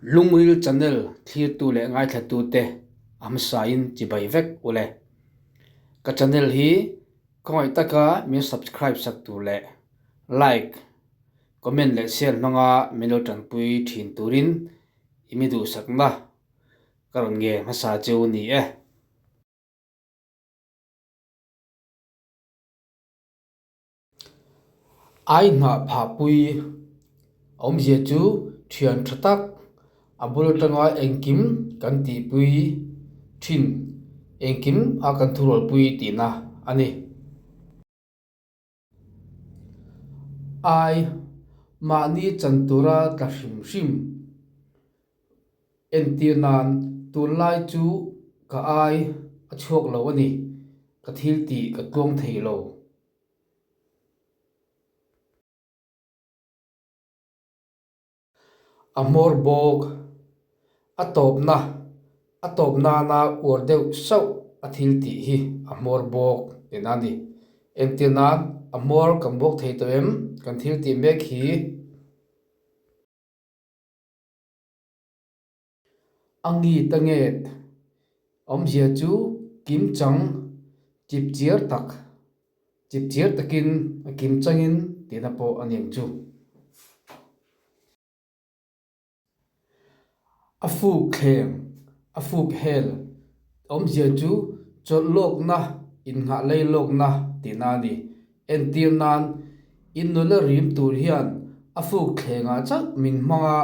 Lungril channel thlirtu leh ngaithlatute a hmasain chibai vek ule. Ka channel hi khawngaih taka min subscribe sak tur leh like, comment leh share hmanga min lo tanpui thin turin i mi duhsakna ka rawn nge hmasa cheu ni e. Ai hnah phahpui awmzia chu thian tha tak a bul atanga engkim kan tihpui thin, engkim a kan thurualpui tihna a ni. Ai, mahni chan tura tla hrim hrim entir nan tunlai chu ka ai a chhuak lo a ni, ka thil tih ka tluang thei lo. A hmawr bawk, a tawpna, a tawp nana uar deuh sauh a thil tih hi a hmawr bawk tihna a ni. Entir nan a hmawr kan bawk thei tawh em? Kan thil tih mek hi. A ngit a nget awmzia chu kimchang chipchiar tak, chipchiar takin a kimchangin tihna pawh a ni ang chu. A fuk thleng, a fuk hel awmzia chu chawlh lawkna, innghah lei lawkna tihna a ni. Entir nan, in nula rim tur hian a fuk thlengah chauh min hmang a,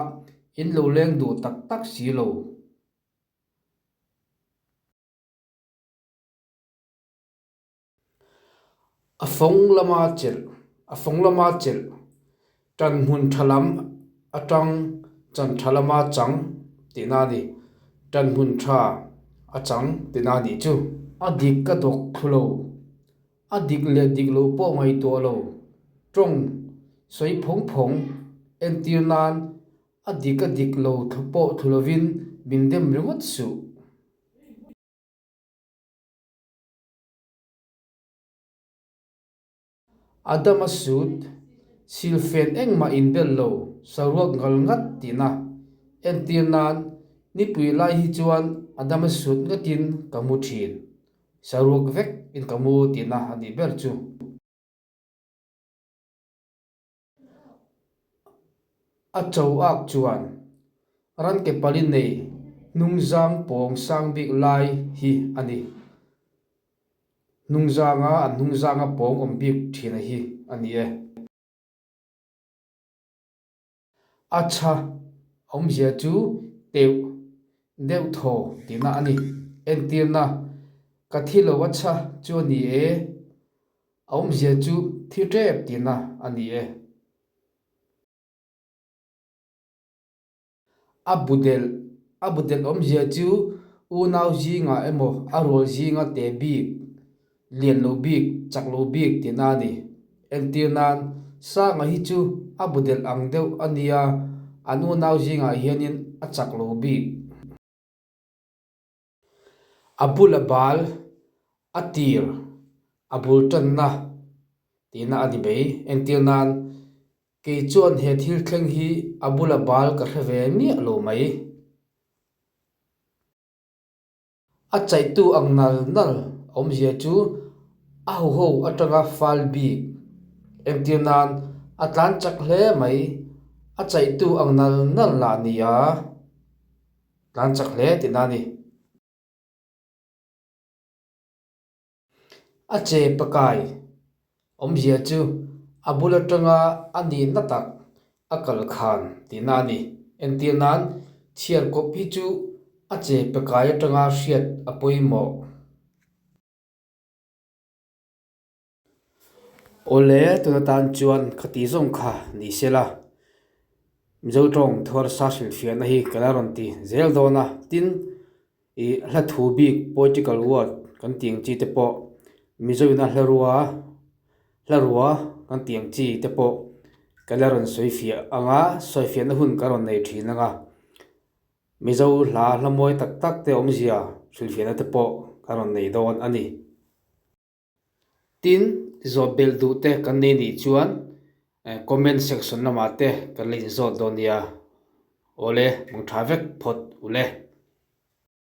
in lo leng duh tak tak si lo. A fawng lama chelh, a fawng lama chelh, tan hmun tha lam atang chan tha lama chang tihna a ni. Tan hmun tha a chang tihna a nih chu. A dik ka dawk thlu lo. A dik leh dik lo pawh ngaihtuah lo. Tawng sawi phawng phawng entir nan a dik a dik lo pawh thlu lovin min dem ringawt suh. Adama sut, silfen engmah inbel lo, saruak ngal ngat tihna. Entir nan, nipui lai hi chuan Adama sut ngatin ka mu thin. Saruak vek in ka mu tihna a nih ber chu. A cho ak chuan ran ke pali nei hnungzang pawng sang bik lai hi a ni. Hnungzanga an hnungzanga pawng awm bik thina hi a ni e. A tha awmzia chu teuh deuh thaw tihna a ni. Entirna, Ka thi lo a tha chu a ni e. A awmzia chu thi tep tihna a ni e. A bu delh, A bu delh awmzia chu unau zingah emaw a rual zinga te bik, lian lo bik, chak lo bik tihna a ni. Entir nan, Sanga hi chu a bu delh ang deuh a nia, an unau zingah hianin a chak lo bik. A bul a bal, a tir, a bul tanna tihna a ni mai. Entir nan, kei chuan he thil thleng hi a bula bal ka hre ve miah lo mai. A chaihtu ang nal nal awmzia chu a huho atanga fal bik. Entir nan, a tlan chak hle mai, a chaihtu ang nal nal lah ni a. Tlan chak hle tihna a ni. A che pakai awmzia chu a bul atanga a nihna tak a kal khan tihna a ni. Entir nan chhiar kawp hi chu a che pakai atanga hriat a pawimawh. Awle, tun atan chuan khati zawng kha ni se la, Mizo tawng thuarsa hrilhfiahna hi ka la rawn ti zel dawn a, tin ih hla thu bik poetical word kan tih ang chi te pawh Mizo ina hla rua hla rua kan tih ang chi te pawh ka la rawn sawi fiah ang a, sawi fiahna hun ka rawn nei thin ang a, Mizo hla hla mawi tak tak te awmzia hrilhfiahna te pawh ka rawn nei dawn a ni. Tin, zawt belh duh te kan nei nih chuan comment section lamah te kan la inzawt dawn nia. Awle, mang tha vek phawt ule.